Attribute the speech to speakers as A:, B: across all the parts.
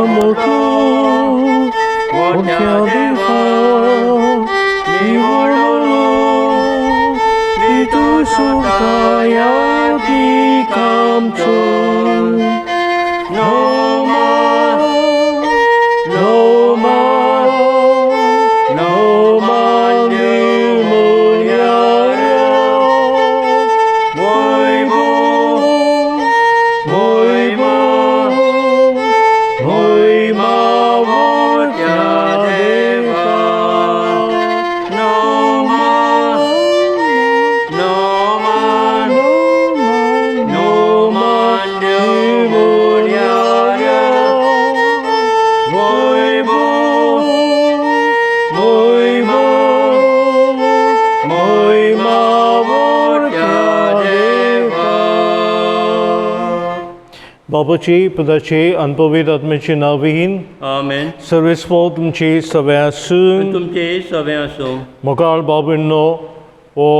A: मोठो मोठ्या देवा निवडलो तूं सुखाया आमचो नोमा नोमा नोमा निर्मूल्या मोयबो मोयबो मोयमा मोठ्या देवा
B: नोमा नोमा नोमा निर्मूल्या मोयबो मोयबो मोयमा मोठ्या देवा.
A: बाबाची पुताची आनी पवित्र आत्म्याची नांवीन.
B: आमेन.
A: सर्वेस्पो तुमची सगळें आसूं.
B: तुमचे सगळें आसूं.
A: मोगाळ बाबींनो, हो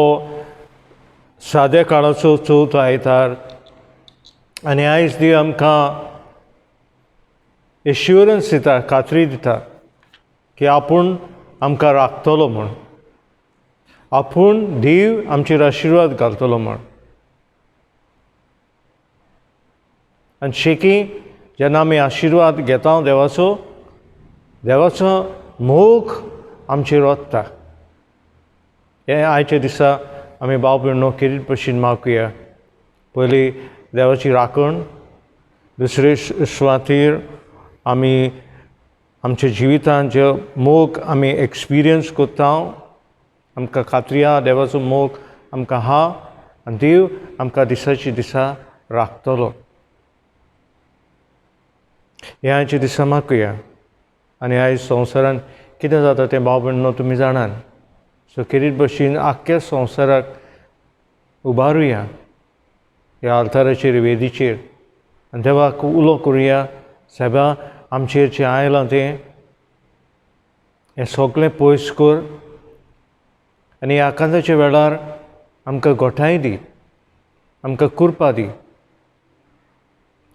A: साद्या काळाचो चवथो आयतार आनी आयज देव आमकां एश्युरन्स दिता, खात्री दिता की आपूण आमकां राखतलो म्हूण, आपूण देव आमचेर आशिर्वाद घालतलो म्हूण. आनी शेकी जेन्ना आमी आशिर्वाद घेता देवाचो, देवाचो मोग आमचेर वता. हें आयच्या दिसा आमी भाव भयणो खेरीत भशेन मागुया. पयली देवाची राखण, दुसरे सुवातेर आमी आमच्या जिवितांत जे मोग आमी एक्सपिरियन्स करता, आमकां खात्री आहा देवाचो मोग आमकां आहा आनी देव आमकां दिसाची दिसा राखतलो. हें आयच्या दिसा मागुया. आनी आयज संवसारांत कितें जाता तें भाव भयणो तुमी जाणात. सो खेरीत भशेन आख्ख्या संवसाराक उबारुया ह्या आल्ताराचेर, वेदीचेर आनी देवाक उलो करुया, सायबा आमचेर जें आयलां तें हें सगळें पयस कर आनी ह्या आकांताच्या वेळार आमकां गोठांय दी, आमकां कृपा दी,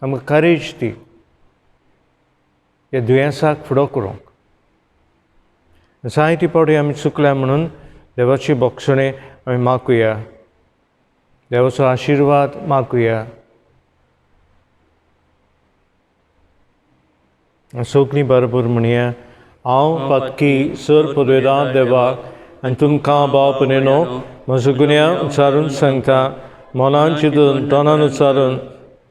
A: आमकां करेज दी ह्या दुयेंसाक फुडो करूंक. जायते फावटी आमी चुकल्या म्हणून देवाची बक्षणें आमी मागुया, देवाचो आशिर्वाद मागुया. सगळीं बरोबर म्हणया, हांव पातकी सर पदवेदार देवाक आनी तुमकां भाव भयणीनो म्हजो गुन्यांव उच्चारून सांगता. मनान चिंतून, तोंडान उच्चारून,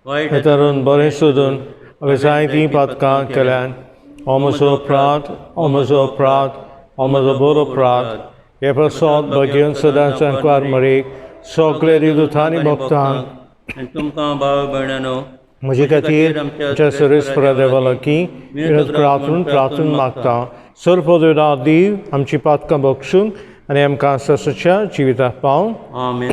A: वायट बरें सोदून हांवें जायतीं पातकां केल्यान. हो म्हजो अपराध, हो म्हजो अपराध, हो म्हजो बरो अपराध. हे पासत भाग्यन सदांच अंकवार मरेक सगळे देवदूतांनी भक्तांक
B: तुमकां भाव भयणांनो
A: म्हजे खातीर आमच्या सर्वेस्परा देवा लागीं विनत प्रार्थून प्रार्थून मागता. सर पदवेदार देव आमची पातकां बक्षूंक आनी आमकां ससच्या जिविताक पावूं.
B: आमेन.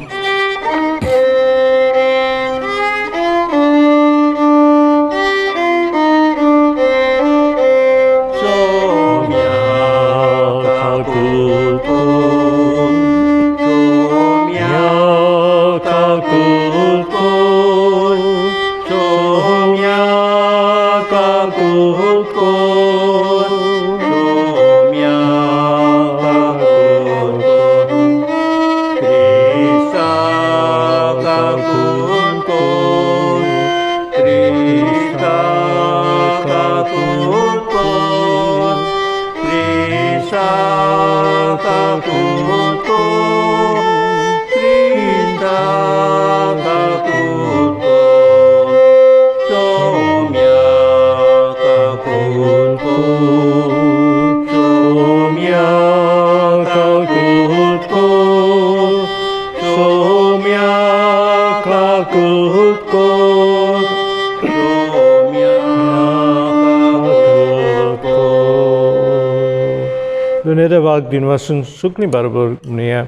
A: दोनूय देवाक दिनवासून सुकणी बरोबर म्हणया,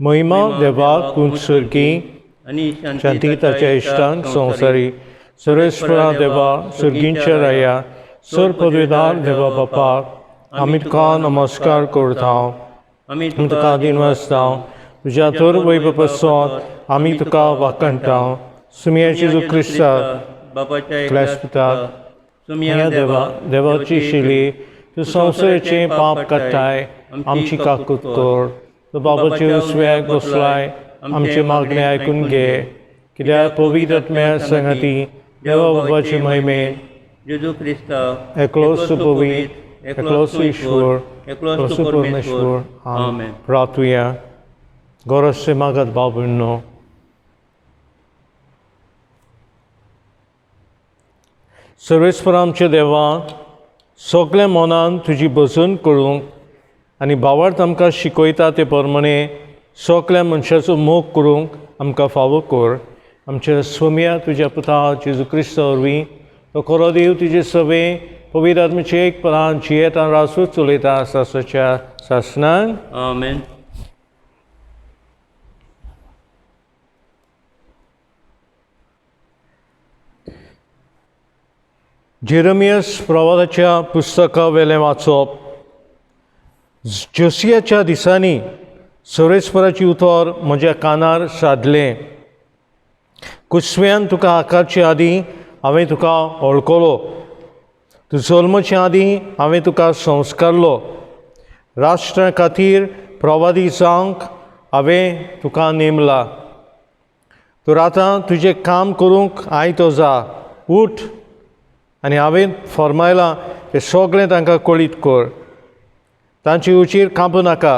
A: महिमा देवाक उंच स्वर्गी
B: आनी
A: शांती ताच्या इश्टांक संवसारी. सर्वेस्परा देवा, सर्गींच्या राया, सर पदवेदार देवा बापा, आमी तुका नमस्कार करता,
B: आमी
A: तुका दिनवासता. तुज्या तर वैभव पासत आमी तुका वाखाणटा. सुमया जेजू क्रिस्ता
B: बापाच्या
A: एकल्याच पुताक, ह्या देवा देवाची शिली तूं संवसाराचें पाप काडटाय आमची काकूत कर. तूं बाबाचे उसव्याक बसलाय आमचे मागणें आयकून घे कित्याक पवित्र आत्म्या संगती देवा बाबाचे महिमेन
B: जेजू क्रिस्ता
A: एकलोच पवित्र एकलोच ईश्वर एकलोच परमेश्वर. आमेन. प्रार्थुया. गरज मागत भाव भयणो सर्वेस्पर आमच्या देवा सगल्या मनान तुजी भजन करूंक आनी भावार्थ आमकां शिकयता ते प्रमाणे सगल्या मनशाचो मोग करूंक आमकां फावो कर. आमच्या सोम्या तुज्या पुता जेजू क्रिस्ता वरवीं तो खरो देव तुजे सवे पवित्र आत्म्याचे एक परान जियेता राजू चलयता सासच्या सासनाक.
B: आमेन.
A: जेरमियस प्रवादाच्या पुस्तका वेलें वाचप. जोसियाच्या दिसांनी सर्वेस्पराची उतर म्हज्या कानार सादलें. कुसव्यान तुका आकारचे आदीं हांवें तुका वळखलो, तूं जल्मचे आदीं हांवें तुका संस्कारलो. राष्ट्रा खातीर प्रवादी जावंक हांवें तुका नेमला. तर आतां तुजें काम करूंक आयतो जा, उठ आनी हांवें फर्मायलां तें सगळें तांकां कळीत कर. तांची उचीर कांपूं नाका,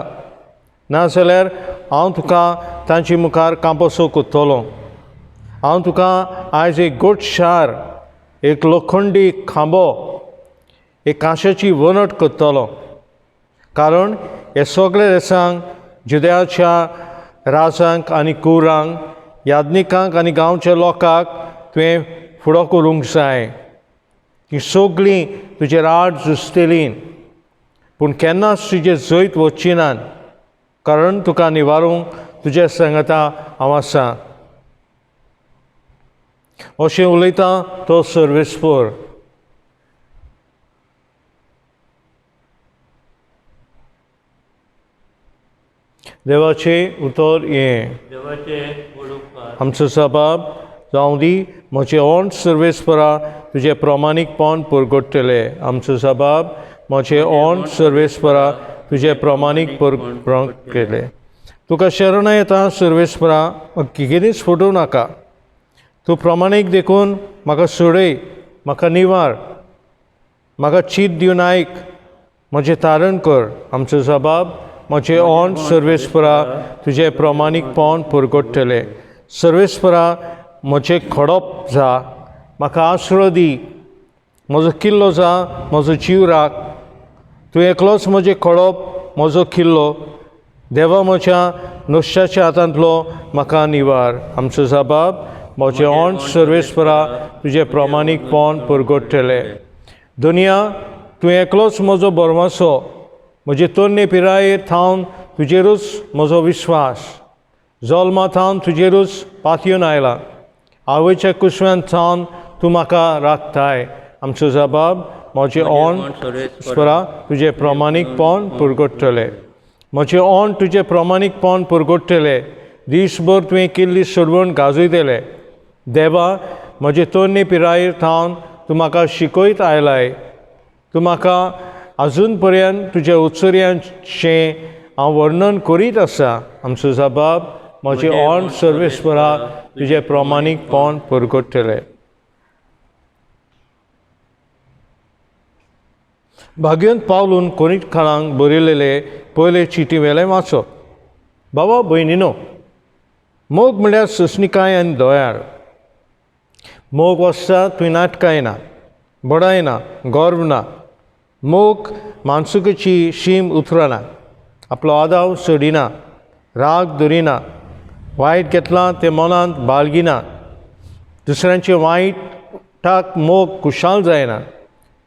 A: नाजाल्यार हांव तुका तांचे मुखार कांपोसो करतलो. हांव तुका आयज एक गोट शार, एक लोखंडी खांबो, एक कांश्याची वणट करतलो. कारण हे सगळे देसांक जुद्याच्या राजांक आनी कुरांक, याज्ञिकांक आनी गांवच्या लोकांक तुवें फुडो करूंक जाय. ती सगळीं तुजेर आड झुजतलीं, पूण केन्नाच तुजें जैत वचची नात, कारण तुका निवारूंक तुज्या सांगाता हांव आसा. अशें उलयता तो सर्वेस्पर. देवाचें उतर हें. आमचो सबाब जावं दी म्हजें ओंठ सर्वेस्परा तुजें प्रमाणीकपण परगट्टले. आमचो सबाब म्हजें ओंठ सर्वेस्परा तुजें प्रमाणीक केलें. तुका शरणां येता सर्वेस्परा, कितेंच फटोवं नाका. तूं प्रमाणीक देखून म्हाका सोडय, म्हाका निवार, म्हाका चीत दिवन आयक, म्हजें तारण कर. आमचो सबाब म्हजें ओंठ सर्वेस्परा तुजें प्रमाणीकपण परगट्टले. सर्वेस्परा म्हजें खडप जा, म्हाका आसरो दी, म्हजो किल्लो जा, म्हजो जीव राख. तूं एकलोच म्हजें खडप, म्हजो किल्लो. देवा म्हज्या नुस्त्याच्या हातांतलो म्हाका निवार. आमचो जबाब म्हजें ओंठ सर्वेस्परा तुजें प्रमाणीकपण परगट्टले. दुनिया तूं एकलोच म्हजो भरवंसो, म्हजे तरणे पिरायेर थावन तुजेरूच म्हजो विस्वास. जल्मा थावन तुजेरूच पातयेवन आयला, आवयच्या कुसव्यान थावन तूं म्हाका राखताय. आमचो जबाब म्हजें ओंठ स्परा तुजें प्रमाणीकपण परगट्टले. म्हजें ओंठ तुजें प्रमाणीकपण परगट्टले. दीसभर तुवें केल्ली सोडवण गाजयतले. देवा म्हजे तरणे पिरायेर थावन तूं म्हाका शिकयत आयलाय. तूं म्हाका आजून पर्यंत तुज्या उत्सर्यांचें हांव वर्णन करीत आसा. आमचो जबाब म्हजें ओंठ सर्वेस्परा तुजें प्रमाणीकपण परगट्टले. भाग्यवंत पावलून कोरिंथकारांक बरयलेले पयले चिटी वेलें वाचप. बाबा भयणीनो, मोग म्हळ्यार सोंसणीकाय आनी दयाळ. मोग वसता थंय नाटकाय ना, बडाय ना, गर्व ना. मोग मानसुकेची शीम उतरना, आपलो आदाव सोडिना, राग धरिना, वायट घेतलां तें मनांत बाळगिना, दुसऱ्यांचे वायटाक मोग खुशाल जायना,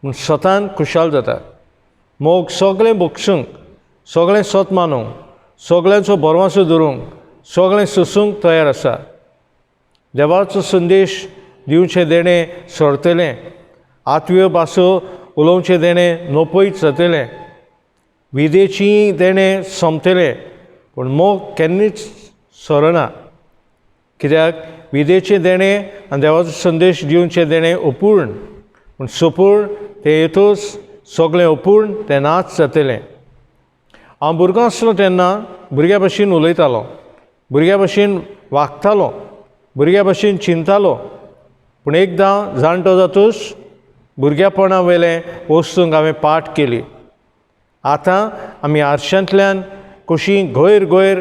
A: पूण स्वतान खुशाल जाता. मोग सगळें भोगसूंक, सगळें सत मानूंक, सगळ्यांचो भरवंसो धरूंक, सगळें सोसूंक तयार आसा. देवाचो संदेश दिवचें देणें सोडतलें, आत्व्यो भासो उलोवचें देणें नपयत जातलें, विदेची देणें सोंपतलें, पूण मोग केन्नाच सोरना. कित्याक विदेचें देणें आनी देवाचो संदेश दिवचें देणें अपूर्ण, पूण सोपूर्ण तें येतूच सगळें अपूर्ण तें नाच जातलें. हांव भुरगो आसलो तेन्ना भुरग्या भशेन उलयतालो, भुरग्या भशेन वागतालो, भुरग्या भशेन चिंतालो. पूण एकदां जाणटो जातूच भुरग्यापणा वयलें वस्तूंक हांवें पाठ केली. आतां आमी आरशांतल्यान कशी गैर गैर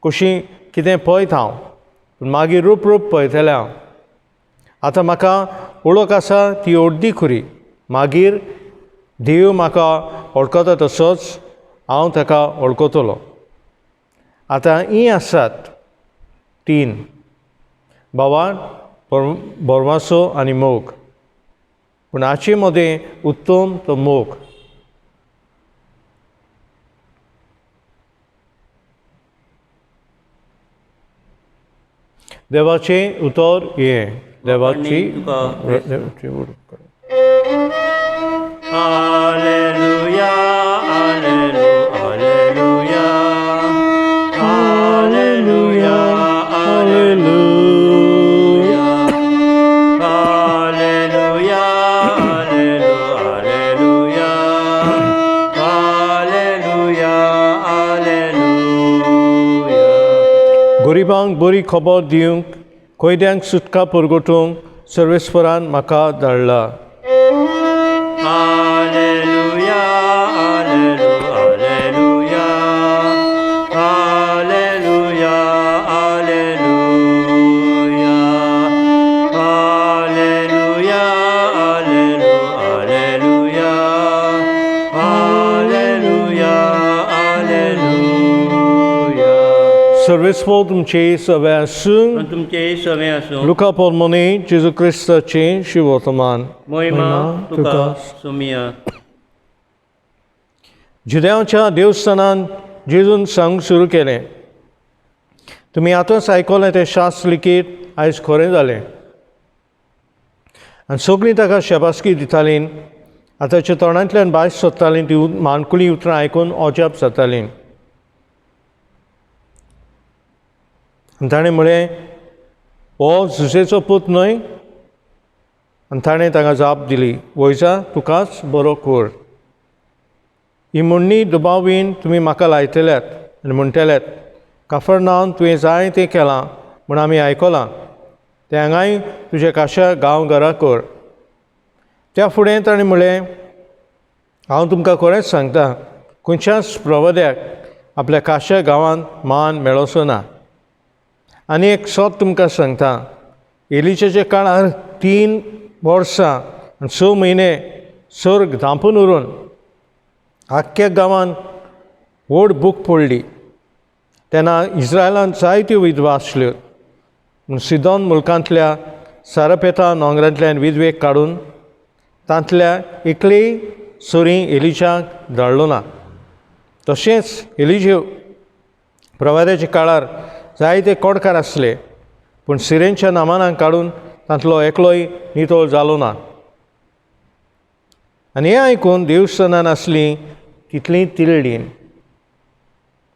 A: कशी कितें पळयत हांव, पूण मागीर रूप रूप पळयतलें हांव. आतां म्हाका वळख आसा ती अर्दी खुरी, मागीर देव म्हाका वळखता तसोच हांव ताका वळखतलो. आतां हीं आसात तीन, भावान, भरवासो आनी मोग. पूण हाचे मदें उत्तम तो मोग. देवाचें उतर हें. देवाची
B: Alleluia, alleluia, alleluia, alleluia, alleluia, alleluia, alleluia, alleluia.
A: गरिबांक बरी खबर दिवंक, कैद्यांक सुटका परगटूंक सर्वेस्परान म्हाका धाडला.
B: Alleluia, alleluia, alleluia, alleluia, alleluia, alleluia, alleluia, alleluia.
A: सर्वेस्पर तुमचे सवे आसूं.
B: आनी तुमचे सवे आसूं.
A: लुका पोरमोनी जेजू क्रिस्ताचें शिववर्तमान.
B: मोहिमा तुका सुमिया.
A: जुदेवाच्या देवस्थानान जेजून सांगूंक सुरू केलें, तुमी आतांच आयकलें तें शास्त्र लिखीत आयज खरें जालें. आनी सगळीं ताका शाबासकी दितालीं. आतांच्या तोंडांतल्यान भायर सोदतालीं ती माणकुलीं उतरां आयकून अजाप जातालीं. आनी ताणें म्हळें, हो जुजेचो पूत न्हय? आनी ताणें ताका जाप दिली, वयजा तुकाच बरो कर. ही म्हणणी दुबावीन तुमी म्हाका लायतल्यात आनी म्हणटल्यात, काफरनावन तुवें जाय तें केलां म्हूण आमी आयकलां, तें हांगाय तुज्या काशा गांव घरा कर. त्या फुडें ताणें म्हळें, हांव तुमकां खरेंच सांगता, खंयच्याच प्रवाद्याक आपल्या काशा गांवांत मान मेळचो ना. आनी एक सत तुमकां सांगता, एलिशाच्या काळार 3 वर्सां आनी 6 म्हयने सर्ग धांपून उरून आख्ख्या गांवांत व्हड भूक पडली. तेन्ना इस्रायलांत जायत्यो विधवा आसल्यो. पूण सिदोन मुल्कांतल्या सारपेता नोंगरांतल्यान विधवेक काडून तांतल्या एकलेय सरी एलिशाक धाडलो ना. तशेंच एलिशेव प्रवाद्याच्या काळार जायते कोडकार आसले, पूण सिरेनच्या नामानाक काडून तांतलो एकलोय नितळ जालो ना. आनी हें आयकून देवस्थानान आसलीं तितलीं तिरडीन.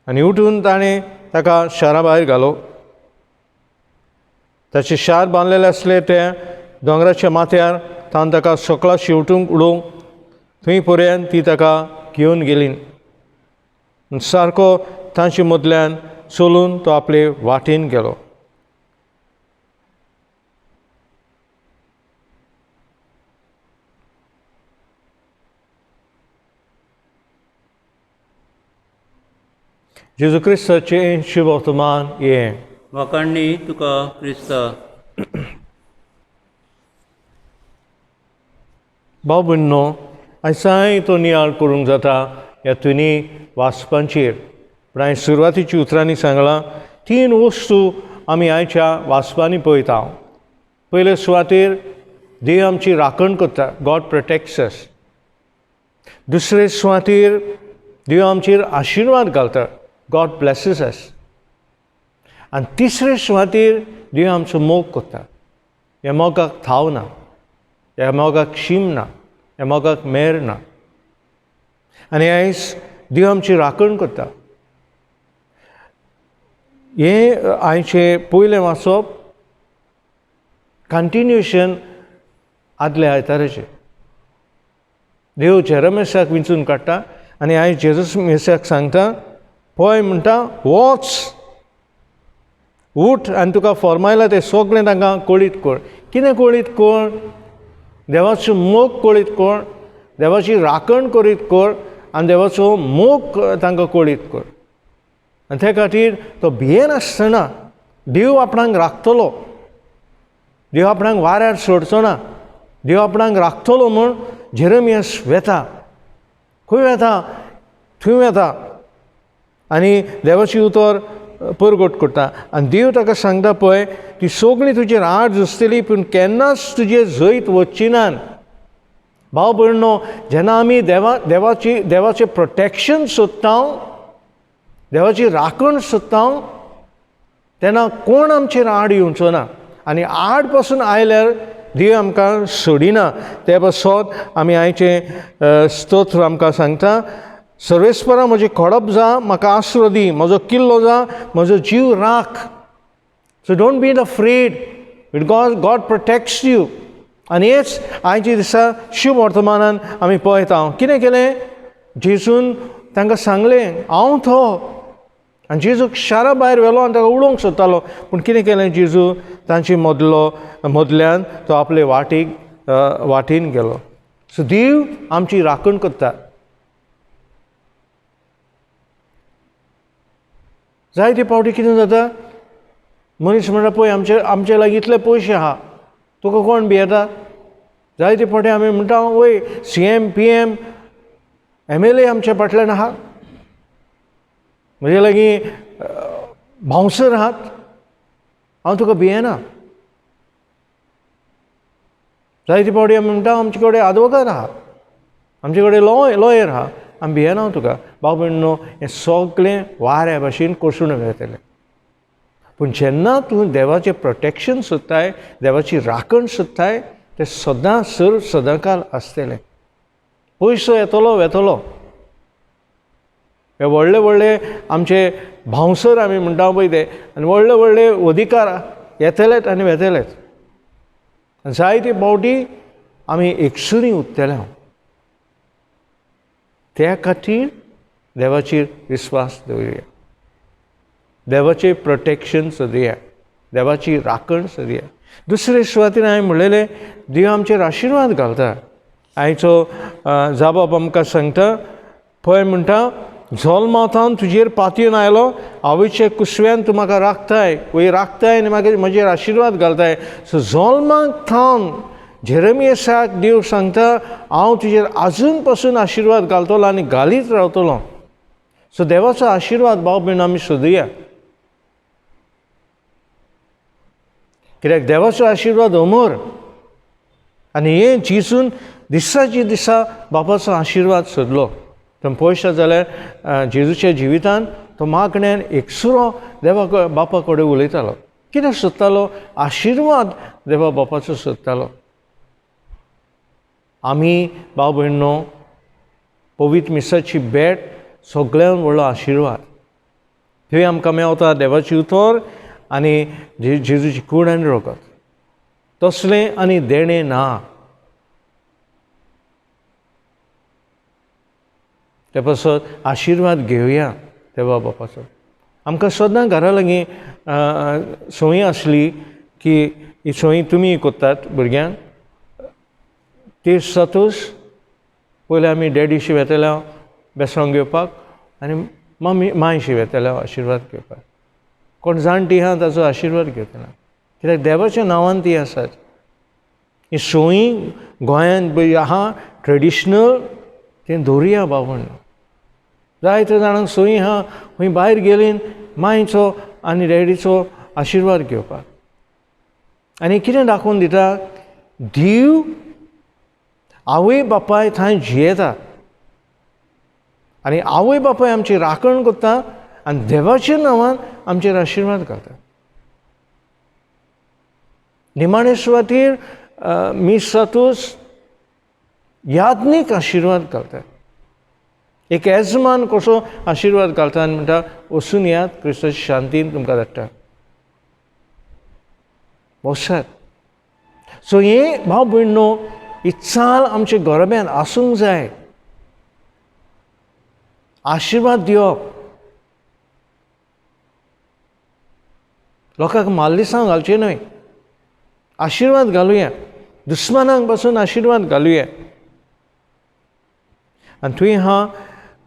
A: आनी उठून ताणें ताका शारा भायर घालो. ताचें शार बांदलेलें आसलें तें दोंगराच्या माथ्यार ताण ताका सकला शेवटूंक उडोवंक थंय पर्यंत ती ताका घेवन गेली. सारको तांचे मदल्यान चलून तो आपले वाटेन गेलो. जेजू क्रिस्ताचें शुभवर्तमान हें.
B: वाखाणणी तुका क्रिस्ता.
A: भाव भयणीनो, आयज जाय तो नियाळ करूंक जाता ह्या तिनूय वाचपांचेर. पूण हांवें सुरवातीच्या उतरांनी सांगलां, 3 वस्तू आमी आयच्या वाचपांनी पळयता. पयले सुवातेर देव आमची राखण करता, गॉड प्रोटेक्ट्स अस. दुसरे सुवातेर देव आमचेर आशिर्वाद घालता, गॉड ब्लेसीस अस. आनी तिसरे सुवातेर देव आमचो मोग करता. ह्या मोगाक थाव ना, ह्या मोगाक शीम ना, ह्या मोगाक मेर ना. आनी आयज देव आमची राखण करता. हें आयचें पयलें वाचप कंटिन्युएशन आदल्या आयताराचेर देव जेरमेसाक विंचून काडटा आनी आयज जेरमेसाक सांगता, पळय म्हणटा, वच उठ आनी तुका फॉर्मायला तें सगळें तांकां कळीत कर. कितें कळीत कर? देवाचो मोग कळीत कर, देवाची राखण करीत कर आनी देवाचो मोग तांकां कळीत कर. आनी ते खातीर तो भियेनासतना देव आपणाक राखतलो, देव आपणाक वाऱ्यार सोडचो ना, देव आपणाक राखतलो म्हूण जेरेमियास वेता. खंय वेता? थंय वेता आनी देवाची उतर परगट करता. आनी देव ताका सांगता, पळय ती सगळीं तुजेर आड झुजतली पूण केन्नाच तुजेर जैत वचची ना. भाव भयणो, जेन्ना आमी देवाचें प्रोटेक्शन सोदता, देवाची राखण सोदता, तेन्ना कोण आमचेर आड येवचो ना. आनी आड पासून आयल्यार देव आमकां सोडिना. ते पासत आमी आयचें स्तोत्र आमकां सांगता, सर्वेस्परा म्हजें खडप जा, म्हाका आसरो दी, म्हजो किल्लो जा, म्हजो जीव राख. So don't be afraid, it God protects you. आनी हेच आयच्या दिसा शुभ वर्तमानान आमी पळयता. कितें केलें जेजून? तांकां सांगलें हांव तो. आनी जेजूक शारा भायर व्हेलो आनी ताका उडोवंक सोदतालो, पूण कितें केलें जेजू? तांचे मदल्यान तो आपले वाटेन गेलो. सो देव आमची राखण करता. जायते फावटी कितें जाता, मनीस म्हणटा पळय आमचे लागीं इतले पयशे आहा, तुका कोण भियेता? जायते फावटी आमी म्हणटा वय CM PM MLA आमच्या फाटल्यान आहा, म्हजे लागीं बाउन्सर आहात, हांव तुका भियेना. जायते फावटी आमी म्हणटा आमचे कडेन आदवोगाद आहा, आमचे कडेन लॉयर आहा, आमी भियेना तुका. भाव भयणो, हें सगळें वाऱ्या भाशेन कोसळून वतलें. पूण जेन्ना तूं देवाचें प्रोटेक्शन सोदताय, देवाची राखण सोदताय, तें सदां सर सदांकाल आसतलें. पयसो येतलो वेतलो. हे व्हडले व्हडले आमचे भावसर आमी म्हणटा पळय ते, आनी व्हडले व्हडले अधिकार येतलेच आनी वेतलेच. आनी जायते फावटी आमी एकसुरी उरतले. त्या खातीर देवाचेर विस्वास दवरुया, देवाचें प्रोटेक्शन सोदया, देवाची राखण सोदया. दुसरे सुवातेर हांवें म्हणलेलें, देव आमचेर आशिर्वाद घालता. आयचो जाबाब आमकां सांगता, पळय म्हणटा, जल्माथावन तुजेर पातयेन आयलो, आवयचे कुसव्यान तूं म्हाका राखताय, वयर राखताय आनी मागीर म्हजेर आशिर्वाद घालताय. सो जल्माक थावन जेरेमियाक देव सांगता, हांव तुजेर आजून पासून आशिर्वाद घालतलो आनी घालीत रावतलो. सो देवाचो आशिर्वाद भाव भयण आमी सोदुया, कित्याक देवाचो आशिर्वाद अमर. आनी हें जेजून दिसाचे दिसा बापाचो आशिर्वाद सोदलो. तुमी पळयशात जाल्यार जेजूच्या जिवितान तो मागण्यान एकसुरो देवा बापा कडेन उलयतालो. कितें सोदतालो? आशिर्वाद देवा बापाचो सोदतालो. आमी भाव भयणो पवित्र मिसाची भेट सगळ्यान व्हडलो आशिर्वाद. थंय आमकां मेवता देवाची उतर आनी जेजूची कूड आनी रगत. तसलें आनी देणें ना. ते पासत आशिर्वाद घेवया देवा बापाचो. आमकां सदां घरा लागीं संवय आसली की ही संवय तुमी करतात भुरग्यांक. ते सातूच पयलीं आमी डॅडीशी वेतले बेसरांव घेवपाक आनी मम्मी मांयशी वेतले आशिर्वाद घेवपाक. कोण जाणटी आहा ताचो आशिर्वाद घेतला, कित्याक देवाच्या नांवान ती आसात. ही संवय गोंयांत पळय आहा ट्रेडिशनल, तें दवरुया बाबा. जायते जाणांक संवय आहा खंय भायर गेलीं मांयचो आनी डॅडीचो आशिर्वाद घेवपाक. आनी कितें दाखोवन दिता, देव आवय बापाय थंय जियेता आनी आवय बापाय आमची राखण करता आनी देवाच्या नांवान आमचेर आशिर्वाद घालता. निमाणे सुवातेर मिसातूच याज्ञीक आशिर्वाद घालता. एक येजमान कसो आशिर्वाद घालता आनी म्हणटा, वचून येयात, क्रिस्ताच्या शांतीन तुमकां धाडटा, वसात. सो हें भाव भयणो ही चाल आमच्या घराब्यान आसूंक जाय. आशिर्वाद दिवप, लोकांक माल्लिसांव घालचें न्हय, आशिर्वाद घालुया, दुस्मानांक पासून आशिर्वाद घालुया. आनी तुवें हा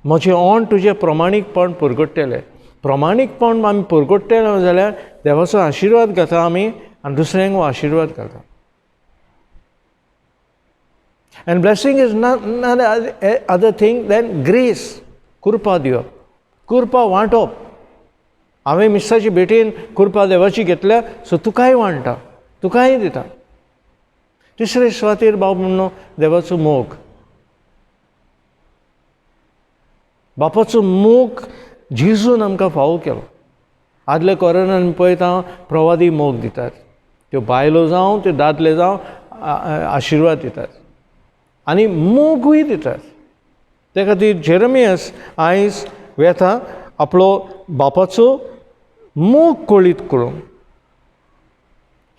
A: म्हजें ओंठ तुजें प्रमाणीकपण परगट्टलें. प्रमाणीकपण आमी परगट्टले जाल्यार देवाचो आशिर्वाद घेता आमी आनी दुसऱ्यांक हो आशिर्वाद घालता. And blessing is not other thing than grace. कृपा दिवप, कृपा वांटप. हांवें मिसाची भेटेन कृपा देवाची घेतल्या, सो तुकाय वांट्टा, तुकाय दिता. तिसरे सुवातेर भाव म्हणून देवाचो मोग, बापाचो मोग जेजून आमकां फावो केलो. आदल्या कोरोनान पळयता प्रवादी मोग दितात, त्यो बायलो जावं त्यो दादले जावं आशिर्वाद दितात आनी मोगूय दितात. ते खातीर जेरमियस आयज वेता आपलो बापाचो मोग कळीत करूंक.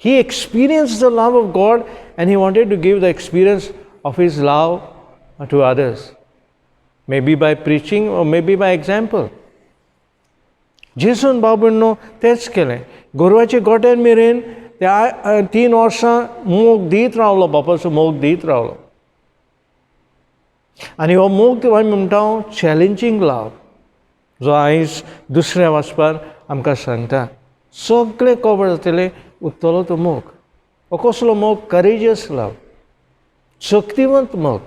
A: He experienced the love of God and he wanted to give the experience of his love to others, maybe by preaching or maybe by example. जेजून बाबून तेंच केलें. गोरवाचे गोट्यान मेरेन त्या 3 वर्सां मोग दीत रावलो, बापाचो मोग दीत रावलो. आनी हो मोग आमी म्हणटा चॅलेंजींग लव, जो आयज दुसऱ्या वाचपार आमकां सांगता. सगळें कवर जातलें, उरतलो तो मोग. हो कसलो मोग? करेजियस लव, शक्तिवंत मोग.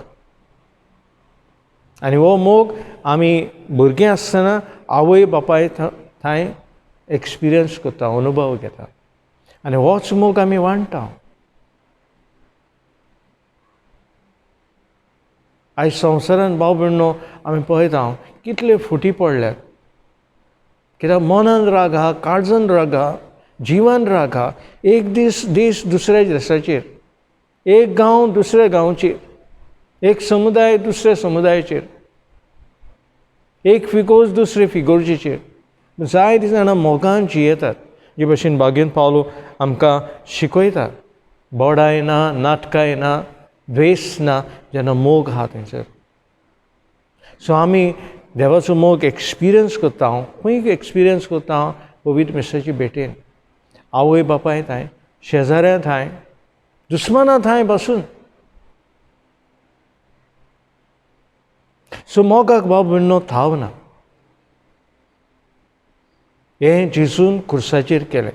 A: आनी हो मोग आमी भुरगीं आसतना आवय बापाय थंय एक्सपिरियन्स करता, अनुभव घेता आनी होच मोग आमी वांट्टा. आयज संवसारान भाव भयणो आमी पळयता कितले फुटी पडल्यात, कित्याक मनान राग आहा, काळजान राग आहा, जिवान राग आहा. एक दीस देश दुसऱ्या देशाचेर, एक गांव दुसऱ्या गांवचेर, एक समुदाय दुसऱ्या समुदायाचेर, एक फिगोर्ज दुसरे फिगोर्जीचेर. जायतीं जाणां मोगान जियेतात, जे भशेन बागेन पावलो आमकां शिकयतात. बोडाय ना, नाटकाय ना, द्वेश ना, जेन्ना मोग आहा थंयसर. सो आमी देवाचो मोग एक्सपिरियन्स करता. हांव खंय एक्सपिरियन्स करता? हांव पवित्र मिसाची भेटेन, आवय बापाय थांय, शेजाऱ्यां थांय, दुस्माना थांय बसून. सो मोगाक भाव भयणो थाव ना. हें जेजून खुर्साचेर केलें.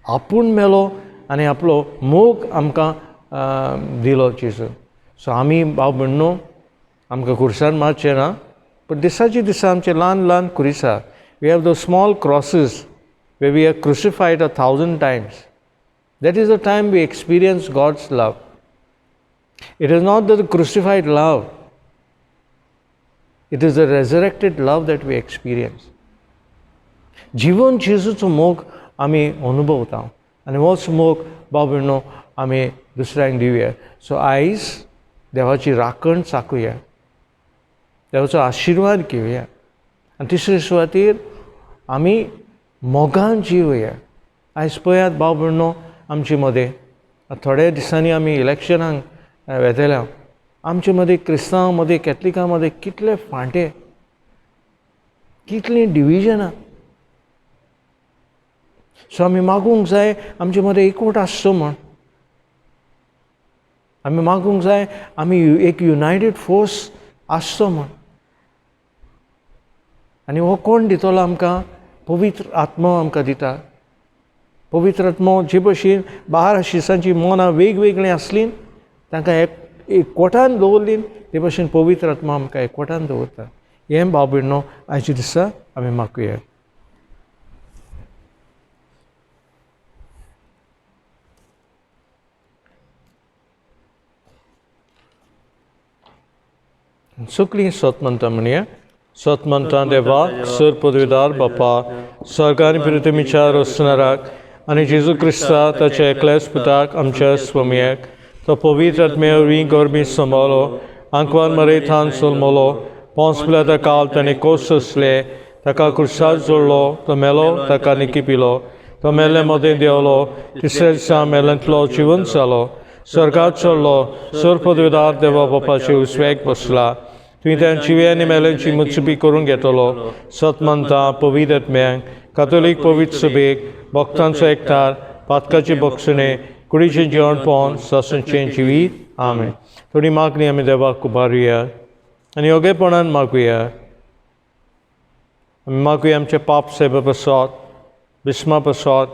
A: आपूण मेलो आनी आपलो मोग आमकां दिलो जेजून. सो आमी भाव भयणो आमकां खुर्सान मारचें ना, पूण दिसाचे दिसा आमचे ल्हान ल्हान खुरिसा, we have the small crosses where we are crucified 1,000 times. That is the time we experience God's love. It is not the crucified love, it is the resurrected love that we experience. जिवन जेजूचो मोग आमी अनुभवता आनी होच मोग भाव भयणो आमी दुसऱ्यांक दिवया. सो आयज देवाची राखण चाकुया, देवाचो आशिर्वाद घेवया आनी तिसरे सुवातेर आमी मोगान जिवया. आयज पळयात भाव भयणो आमचे मदें थोड्या दिसांनी आमी इलेक्शनाक वेतल्या, आमचे मदें क्रिस्तांव मदें कॅथलिकां मदें कितले फांटे, कितलीं डिविजनां. सो आमी मागूंक जाय आमचे मदें एकवट आसचो म्हण. आमी मागूंक जाय आमी एक युनायटेड फोर्स आसचो म्हण. आनी हो कोण दितलो आमकां? पवित्र आत्मो आमकां दिता. पवित्र आत्मो जे भशेन 12 शिसांची मनां वेगवेगळीं आसलीं, तांकां एकवटान दवरलीं, ते भशेन पवित्र आत्मो आमकां एकवटान दवरता. हें भाव भयणो आयच्या दिसा आमी मागुया. सगळीं सत म्हणटा म्हणया. सत म्हणटा देवा, सर पदवीदार बापा, स्वर्गान पृथ्वीच्या रचणाराक आनी जेजू क्रिस्ता ताच्या एकल्याच पुताक आमच्या स्वामयाक, तो पवित्र आत्म्या वरवीं गर्मी सांबाळ्ळो, आंकवार मरेथान जल्मलो, पोंस पिलाता काल ताणें कोस सोंसले, ताका खुर्सार जोडलो, तो मेलो, ताका निकी पिलो, तो मेल्ले मदें देंवलो, तिसऱ्या दिसा मेल्यांतलो जिवंत जालो, स्वर्गात चडलो, सर पदवीदार देवा बापाचे उजव्याक बसला. तुवें त्या जिव्या आनी मेल्यांची मुत्सुपी करून घेतलो. सत मानता पवित्र आत्म्याक, कातोलीक पवित्र सभेक, भक्तांचो एकठार, पातकाचे बक्षणे, कुडीचें जेवणपण, सासूचें जिवीत. आमेन. थोडी मागणी आमी देवाक उबारुया आनी योगेपणान मागुया. आमी मागुया आमचे पाप सायबा पासत, बिस्मा पासत,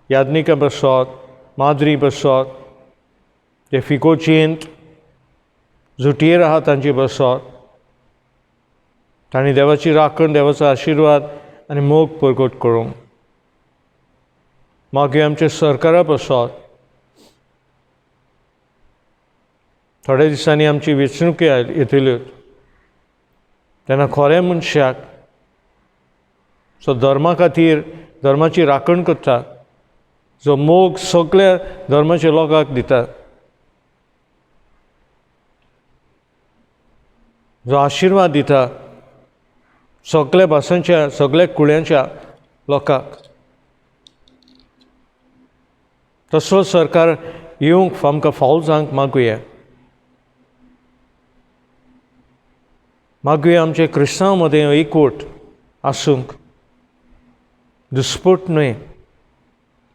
A: यादनिका पासत, माद्री पासत, जे फिगोचेंत जुटयेर आहा तांचे पासत, तांणी देवाची राखण, देवाचो आशिर्वाद आनी मोग परगट करूंक. मागीर आमच्या सरकारा पासत, थोड्या दिसांनी आमची वेंचणुकी येतल्यो तेन्ना खऱ्या मनशाक जो धर्मा खातीर धर्माची राखण करता, जो मोग सगळ्या धर्माच्या लोकांक दिता, जो आशिर्वाद दिता सगळ्या भासांच्या सगळ्या कुळ्यांच्या लोकांक, तसो सरकार येवंक आमकां फावल जावंक मागुया. मागुया आमचे क्रिस्तांव मदें एकवट आसूंक, दुस्पट न्हय,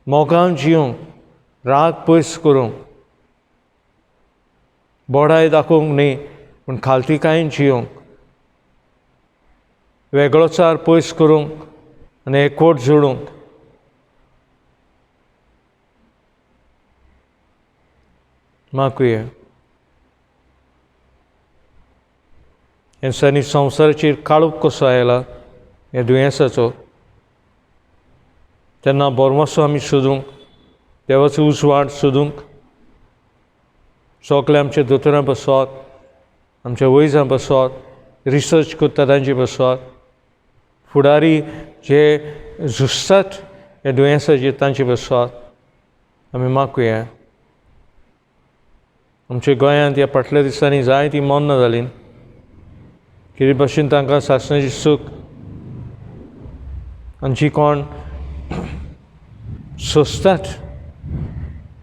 A: मोगान जिवंक, राग पयस करूंक, बोडाय दाखोवंक न्हय पूण खालतीकायेन जिवंक, वेगळोचार पयस करूंक आनी एकवट जोडूंक. मागुया. हेंच्यांनी संवसाराचेर काळोख कसो आयला ह्या दुयेंसाचो, तेन्ना बोरमासो आमी सोदूंक, देवाचो उजवाड सोदूंक सगळे आमच्या दोतोरां पासत, आमच्या वैजां पासत, रिसर्च करता तांचे पासत, फुडारी जे झुजतात ह्या दुयेंसाचेर तांचे पासत आमी मागुया. आमच्या गोंयांत ह्या फाटल्या दिसांनी जायतीं मरणां जालीं, कितें भशेन तांकां सासणाचें सूख आनी जी कोण सोंसतात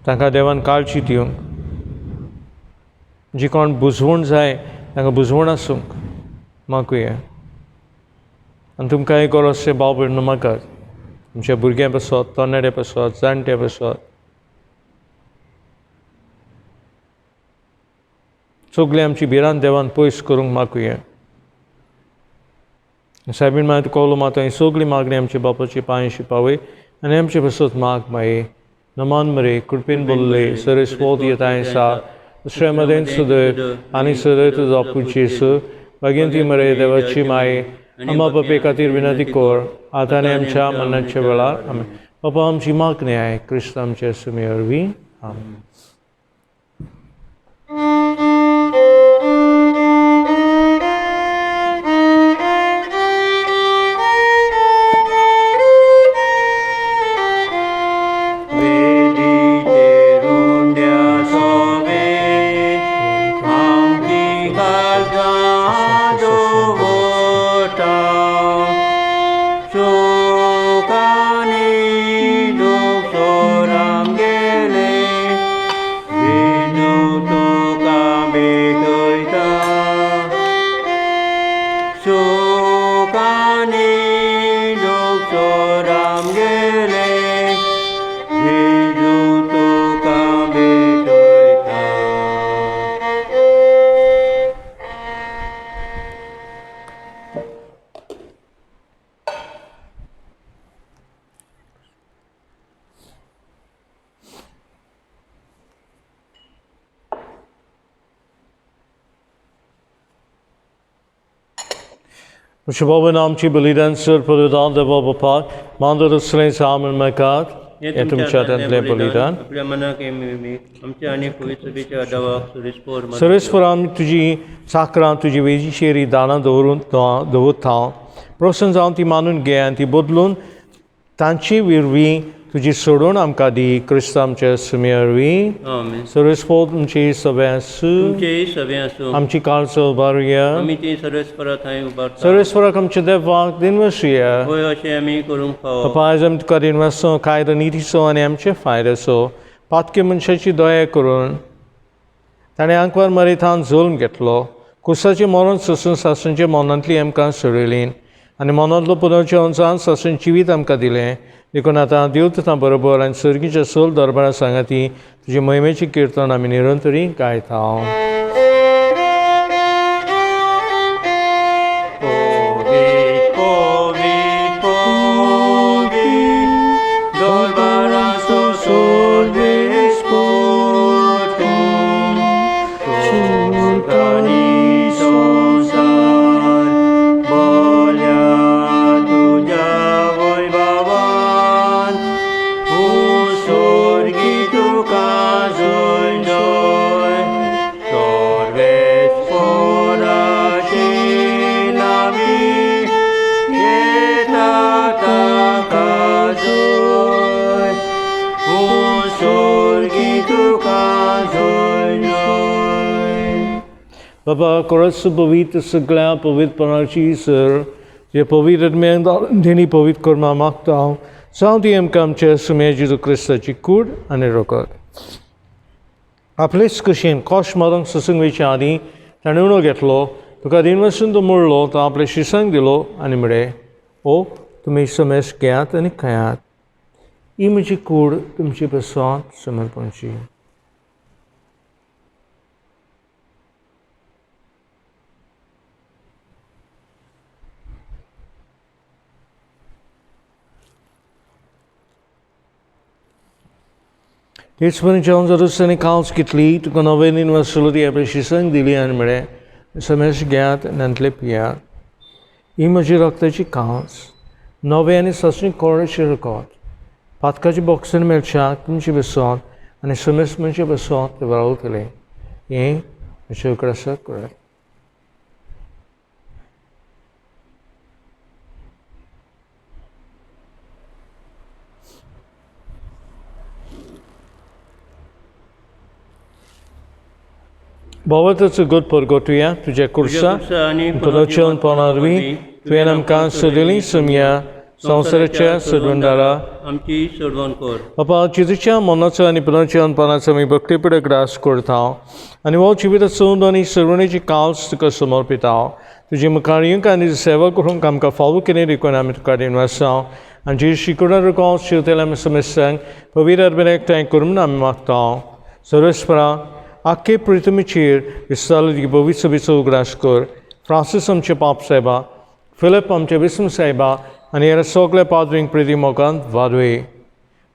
A: तांकां देवान काळजी दिवंक, जी कोण बुजवण जाय तांकां बुजवण आसूंक मागुया. आनी तुमकां एक गरज भाव भयण मागात, आमच्या भुरग्यां पासत, तरणाट्या पासत, जाणट्या पासत, सगळीं आमची भिरांत देवान पयस करूंक मागुया. सायबीण माय तुका उलो मारता, ही सगळी मागणी आमच्या बापाची पांयशी पावय आनी आमचे पासत माग माये. नमान मरे कृपेन बोल्ले सरस्वत येताय सा दुसऱ्या मदेन सदैव आनी सदैव तुजो जेसू भाग्यंती मरे देवाची माये आमा बापे खातीर विनंती कर आतां आनी आमच्या मरणाच्या वेळार. आमेन. बापा आमची मागणी आहे क्रिस्त आमच्या सुमे वरवीं. आमेन. बाबा आमची बलिदान सर पददान देवा बापाक मांदर असलें सामन मकात हें तुमच्या हातांतलें बलिदान
B: आपल्या मनाक आमच्या आनी पवित्र सभेच्या आदावाक
A: सुरेस्पर आमी तुजी चाकरां तुजी वेजीचेर दानां दवरून दवरता हांव प्रसन्न जावन ती मानून घे आनी ती बदलून तांची वरवीं तुजी सोडून आमकां दी क्रिस्त आमच्या सुमे वरवीं.
B: आमेन.
A: सर्वेस्पोर तुमची सगळें आसूं.
B: तुमचेय सगळें आसूं.
A: आमची काळचो उबारुया.
B: आमी ती सर्वेस्परा थंय उबारता.
A: सर्वेस्पराक आमच्या देवाक दिनवासुया.
B: होय, अशें आमी करूंक फावो.
A: बापा, आयज आमी तुका दिनवासो कायदो नितीचो आनी आमचे फायद्याचो. पातकी मनशाची दया करून ताणें आंकवार मरेथान जल्म घेतलो. कुसाचें मरण सोसून सासूंच्या मनांतली आमकां सोडयली आनी मनांतलो पुनर्जिवनसान सासून जिवीत आमकां दिलें. देखून आतां देव तुता बरोबर आनी सर्गीच्या सोल दरबारा सांगाती तुजे महिमेचें किर्तन आमी निरंतरी गायता.
B: पवीत पवीत पवीत दरबाराचो सर्वेस्पोर तूं, स्वर्ग आनी संवसार भरल्या तुज्या वैभवान. स्वर्गी तुका जय जय, सर्वेस्पोराची नामी येता ताका जय. स्वर्गी तुका जय जय.
A: बाबा, खरोच पवित्र सगळ्या पवित्रपणाची सर जे पवित्र आत्म्यान तेणी पवित्र कर्मा मागता हांव जावं ती आमकां आमच्या सुमे जेजू क्रिस्ताची कूड आनी रगत. आपलेच कशेन कोश मारूंक सोसूंक वयच्या आदीं ताणें उणो घेतलो, तुका दिनवासून तो मोडलो, तो आपल्या शिसांक दिलो आनी म्हळें, ओ तुमी समेस घेयात आनी खायात, ही म्हजी कूड तुमचे पासत समर्पणची. तेच परी जेवण जातच ताणें कावच घेतली, तुका नवें दिनवासलो, ती आपल्या शिसांक दिली आनी म्हळें, समेस घेयात आनी तातूंतलें पियात, ही म्हजी रक्ताची कावच, नवें आनी सासणीक कोरडेचें रगत, पातकाचें बोक्सण मेळच्याक तुमचे पासत आनी समेस मनशा पासत तें व्हाळवतलें. हें म्हज्या उगडासाक करात. बाबा, गत परगटुया तुज्या कुर्सा
B: आनी
A: पुनर्जीवनपणा वरवीं तुवें आमकां सोदली सुमया संवसाराच्या सोडवणदारा
B: आमची सोडवण कर.
A: बापा, जेजूच्या मनाचो आनी पुनर्जीवनपणाचो आमी भक्तीपिडक ग्रास करता आनी हो जिविताचो आनी सोडवणेची कावच तुका समर्पिता. तुजे मुखार येवंक आनी सेवा करूंक आमकां फावो केली देखून आमी तुका दिनवासा. आनी जेजू शिकोवणारो कावच शिवतल्या आमी समेस्तांक पवित्र आत्म्यान एकठांय कर म्हूण आमी मागता. सर्वेस्परा, आख्खे पृथ्वीचेर विस्तारलो तुगे पवित्र सभेचो उगडास कर. फ्रांसीस आमचे पाप साहेबा, फिलिप आमचे विष्णू साहेबा आनी हेर सगल्या पाद्रींक प्रिती मोगान वाडय.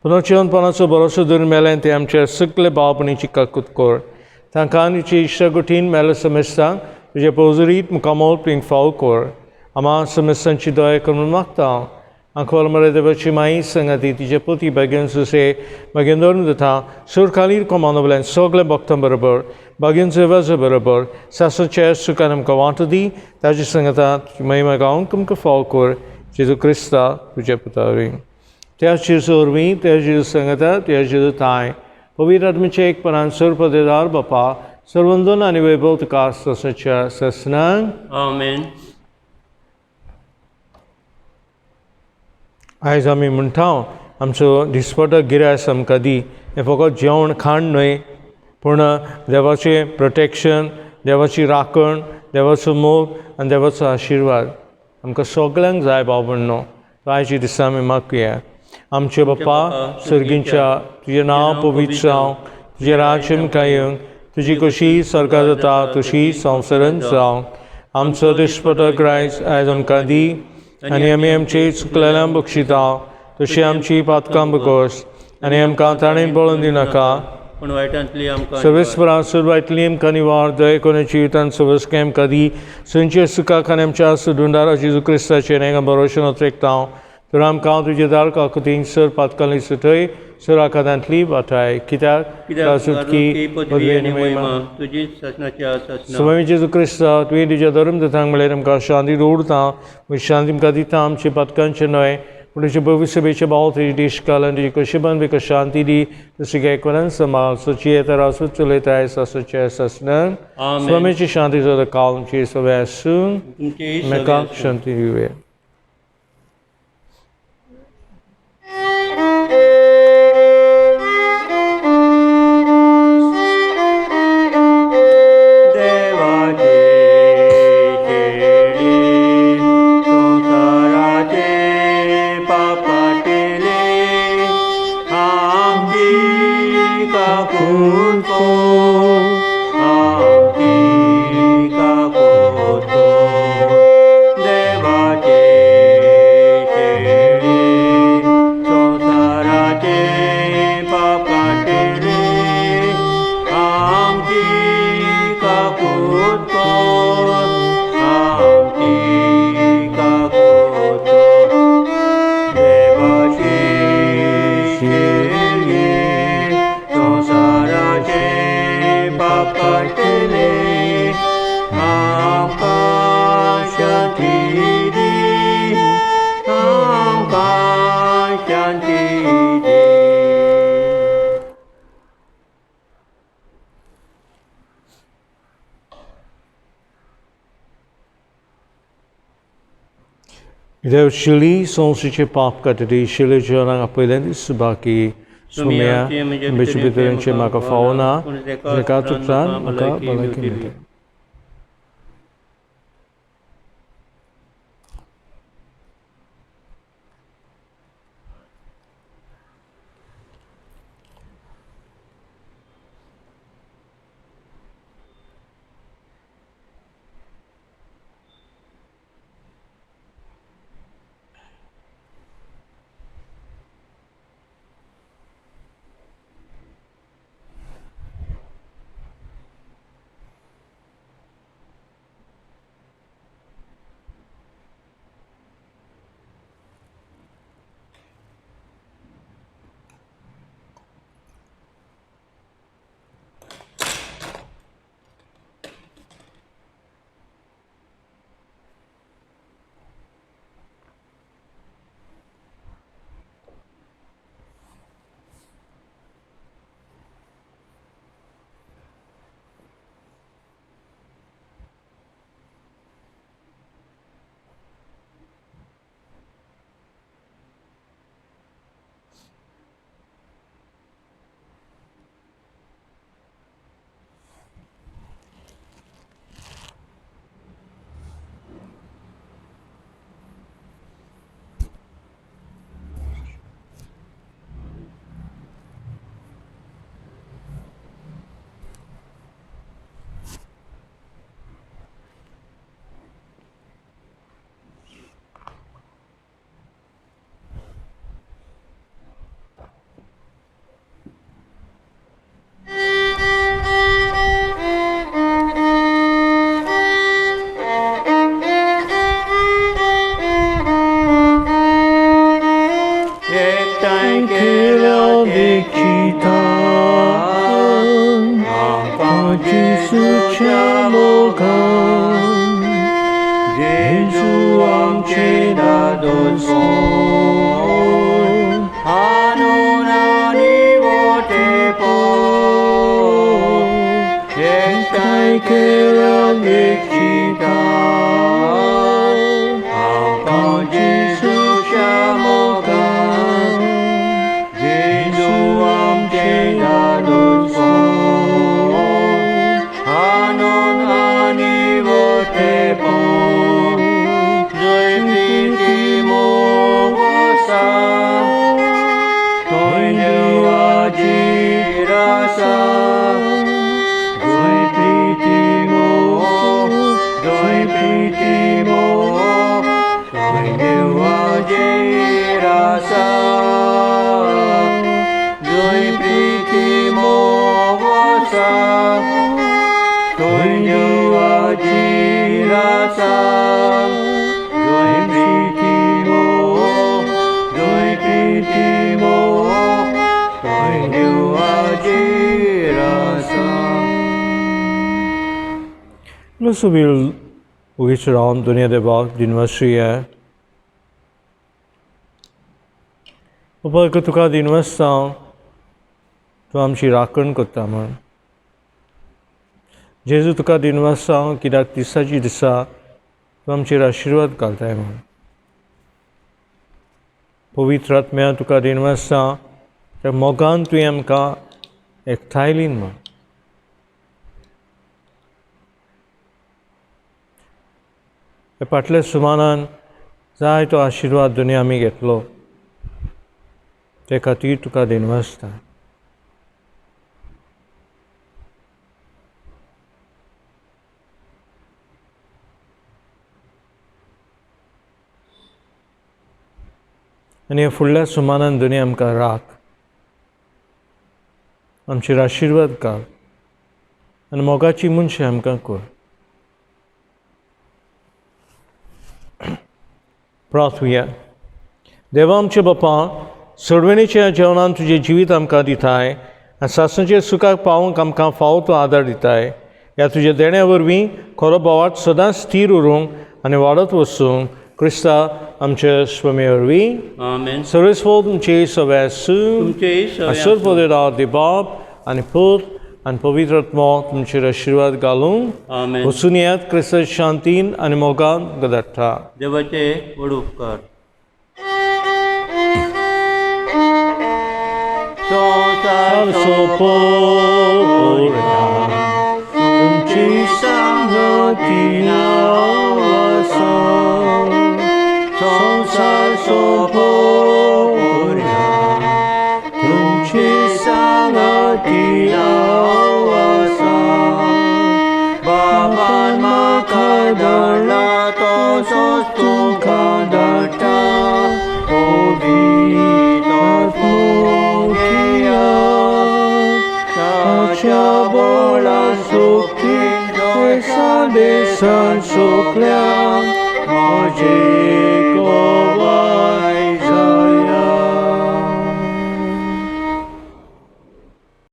A: पुनर्जीवनपणाचो भरोसो धरून मेल्यान ते आमच्या सगळे भावपणीची काकूत कर. तांकां आनी तुजे इश्टागोटीन मेल्या समेस्तांक तुजे पवजरीत मुखामोल प्रिंक फावो कर. आमा समेस्तांची दया कर म्हूण मागता. आंकवार मरे देवाची माई संगाती तिचे पती भाग्यान सुसे भाग्यान धरून दिता सुरखालीर कोमानोवल्यान सगल्या भक्तां बरोबर भाग्यान सेवाचे बरोबर सासूच्या सुखान आमकां वांटो दी. ताजे संगता तुजी महिमा गावंक आमकां फावो कर. जेजू क्रिस्ता तुज्या पुता वरवीं. त्या जेजू वरवीं, त्या जेजू संगता, त्या जेजू ताय पवित्र आत्म्याच्या एकपणान सर्वपदेदार बापा, सर्वंदन आनी वैभव तुका सासूच्या ससनांक.
B: आमेन.
A: आयज आमी म्हणटा आमचो दिसपटो गिरास आमकां दी. हें फकत जेवण खाण न्हय, पूण देवाचें प्रोटेक्शन, देवाची राखण, देवाचो मोग आनी देवाचो आशिर्वाद आमकां सगल्यांक जाय भाव भयणो. आयच्या दिसा आमी मागया. आमचे बाप्पा सर्गींच्या, तुजें नांव पवित्र जावं, तुजें राज्य आमकां येवं, तुजी कशी सरकार जाता तशी संवसारांत जावं. आमचो दिसपटो ग्रायस आयज आमकां दी आनी आमी आमची चुकलेल्यांक बक्षिता तशी आमची पातकां बकस आनी आमकां ताणें पळोवन दिनाका,
B: पूण वायटांतली आमकां
A: सर्वेस्परा सुरवातली आमकां निवार दया करून जिवितांत सवस्के आमकां दी. संचे सुखाक आनी आमच्या सुदुंदारा जेजू क्रिस्ताचेर हांगा भरोशेन ओतरेकता. तर आमकां तुजे दार काकुतीन सर पातकाली सुटय सर आकादांतली वाटाय. कित्याक सुटकी
B: पदवी आनी महिमा तुजी सासणाची सासणा.
A: स्वामी जेजू क्रिस्ता, तुवें तुज्या धर्म दितांक म्हळ्यार आमकां शांती दवरता, शांती आमकां दिता. आमच्या पातकांचें न्हय पूण तुजे भविश्य सभेचे भाव तुजी देश काल आनी तुजी कशीबन बेक शांती दी तशी गायकवाडान समाल सोची येता रासू चलयता आयस आसूचे आसना स्वामीची शांती जाता कालची सगळें आसूं मेकाक शांती दिवया. देव शिली संवसाराचे पाप काडटा शिले जिवनाक आपयलें दीस बाकी सुम्या आमचे भितरचे म्हाका फावना एका उपरांत म्हाका भलायकी मेळटा. Subir Ugichram dunia de bak dinvasiye. बाबा तुका दिनवासता तूं आमची राखण करता म्हूण. जेजू तुका दिनवासता कित्याक दिसाची दिसा तूं आमचेर आशिर्वाद घालताय म्हूण. पवित्र आत्म्या तुका दिनवासता त्या मोगान तुवें आमकां एकठांयली म्हूण. फाटल्या सुमानान जाय तो आशिर्वाद दुनिया आमी घेतलो, ते खातीर तुका दिनवासता. आनी फुडल्या सुमानान दुनिया आमकां राख, आमचेर आशिर्वाद घाल आनी मोगाची मनशां आमकां कर. प्रार्थुया. देवा आमचे बापा, सोडवणेच्या जेवणान तुजें जिवीत आमकां दिताय आनी सासणाच्या सुखाक पावोवंक आमकां फावो तो आदार दिताय. ह्या तुज्या देण्या वरवीं खरो भावार्थ सदांच स्थीर उरूंक आनी वाडत वचूंक क्रिस्ता आमच्या स्वामी वरवीं.
B: आमेन.
A: सर्वेस्पर तुमचे सगळे आसूं.
B: तुमचेय
A: बाप आनी पूत आनी पवित्र आत्मो तुमचेर आशिर्वाद घालूंक.
B: आमेन.
A: वचून येयात क्रिस्त शांतीन आनी मोगान गदडटा.
B: देवाचे व्हड उपकार. संवसार
A: सोंपोवया तुमची सांगती नांव आसा. संवसार सोंपोवया तुमची सांगती नांव आसा.
B: बाबान म्हाका धाडला तसोच तुका धाडटा. पवित्र आत्मो घेयात, ताच्या बळान सुखी देसा देसान सोंपल्या म्हजे